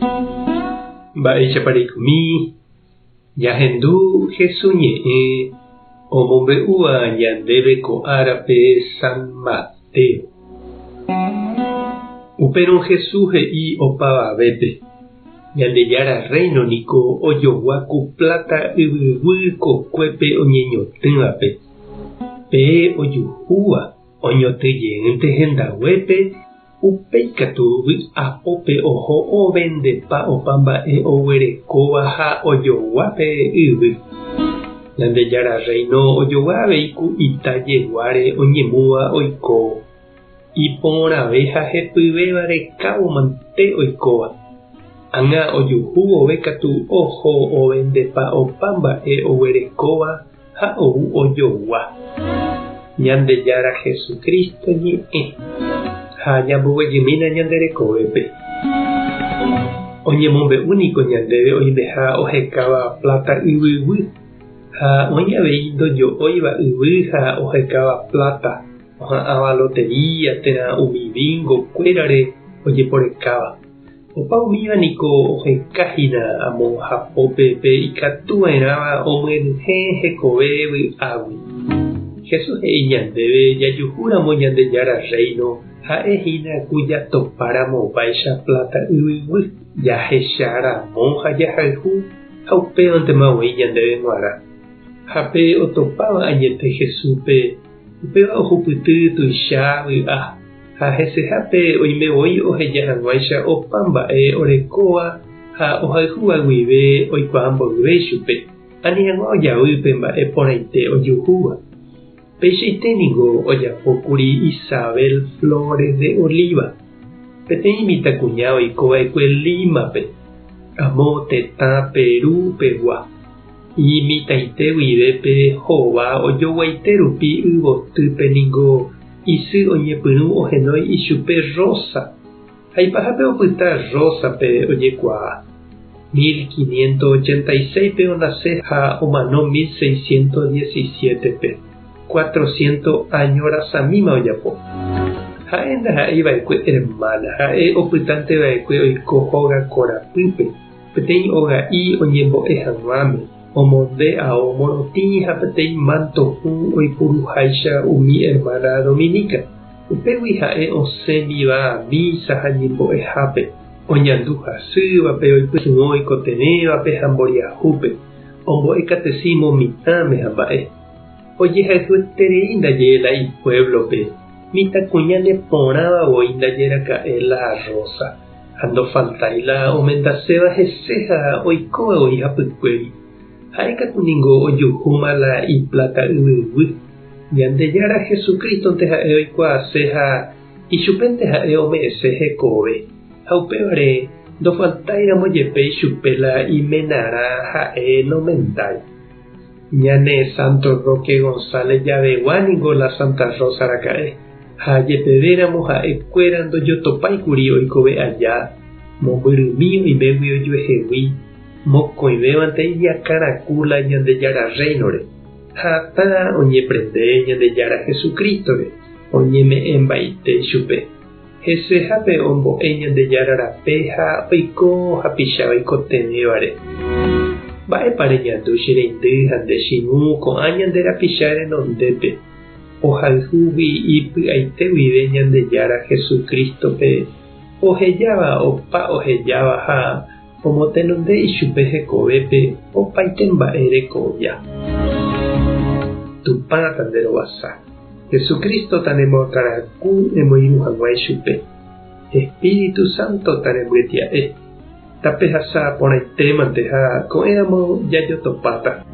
Mba'éichapa reikomi ñahendu Hesu ñe'ẽ omombe'úva ñandéve ko árape San Mateo. Upérõ Hesu he'i opavavépe, Ñandejára Rréino niko ojogua ku pláta yvyguy kokuépe oñeñotỹvape. Pe ojuhúva oñotỹ jeýnte hendaguépe Upéi katu vy'apópe oho ovendepa opa mba'e oguerekóva ha ojogua pe yvy. Ñandejára Rréino ojogua avei ku ita jeguáre oñemúva oikóvo. Iporãve ha hepyvéva rekávo mante oikóva. Ág̃a ojuhu vove katu oho ovendepa opa mba'e oguerekóva ha ou ojogua. Ñandejára Jesucristo ñe'ẽ, ha ñamboguejymína ñande rekovépe. Oñemombe'u niko ñandéve oimeha ohekáva pláta yvyguy, ha oĩ avei ndojo'óiva yvy ha ohekáva pláta, oha'ãva lotería térã umi bingo kuérare ojeporekáva. Opa umíva niko oheka hína amo hapópe pe ikatu va'erãva omyenyhẽ hekove vy'águi. Jesús he'i ñandéve jajuhúramo Ñandejára Rréino ha'e hína ku jatopáramo opáicha pláta yvyguy, jahecha ramo ha jahayhu ha upévantema voi ñandéve g̃uarã. Ha pe otopáva añete Jesúspe, upéva ohupyty tuicha vy'a. Ha hesehápe oime voi oheja hag̃uáicha opa mba'e orekóva ha ohayhúva guive oikuaa mboyve ichupe, ani hag̃ua ojavy pe mba'e porãite ojuhúva. Peichaite ningo ojapo kuri Isabel Flores de Oliva, peteĩ mitãkuña oiko va'ekue Límape, amo tetã Perú pegua. Imitãite guive pe hova ojoguaite rupi yvotýpe ningo isy oñepyrũ ohenói ichupe Rosa, ha ipahápe opyta Rosa-pe ojekuaa. 1586-pe onase ha omano 1617-pe, cuatrocientos áño rasamíma ojapo. Ha'e ndaha'éi va'ekue ermána, ha'e opytánte va'ekue oiko hóga korapýpe. Peteĩ oga'i oñembo'e hag̃uáme, omonde ao morotĩ ha peteĩ mánto hũ oipuruháicha umi ermána dominica. Upégui ha'e osẽmiva mísa ha ñembo'ehápe, oñandu hasývape, oipytyvõ oikotevẽvape ha mboriahúpe, ombo'e katesímo mitãme ha mba'e. Ojehayhueterei ndaje la ipuévlope, mitãkuña neporãva voi ndaje raka'e la Rosa. Ha ndofaltái la omendaséva hese ha oikóva voi hapykuéri. Ha'e katu ningo ojuhúma la ipláta yvyguy. Ñandejára Jesucrístonte ha'e oikuaase ha ichupénte ha'e ome'ẽse hekove. Ha upévare ndofaltáiramo jepe ichupe la imenarã ha'e nomendái. Ñane Santo Roque González javegua ningo la Santa Rosa raka'e. Ha jepevéramo ha'e kuéra ndojotopái kuri oikove aja, mombyrymi oimégui ojuehegui, mokõivévante iñakãraku la Ñandejára Rréinore, ha hatã oñeprende Ñandejára Jesucrístore, oñeme'ẽmbaite ichupe. Hesehápe ombo'e Ñandejára rape ha oiko hapicha oikotevẽvare. Mba'épa reñandu che reindy ha nde chirũ ko'ã ñande rapicha renondépe? Ohayhúgui ipy'aite guive Ñandejára Jesucrístope, ohejáva opa ohejáva ha omotenonde ichupe hekovépe opaite mba'e rekovia. Tupã tanderovasa. Jesucristo tanemoakãraku emoirũ hag̃ua ichupe. Espíritu Santo tanembyetia'e. Tapehasa porãitémante ha ko'ẽramo jajotopáta.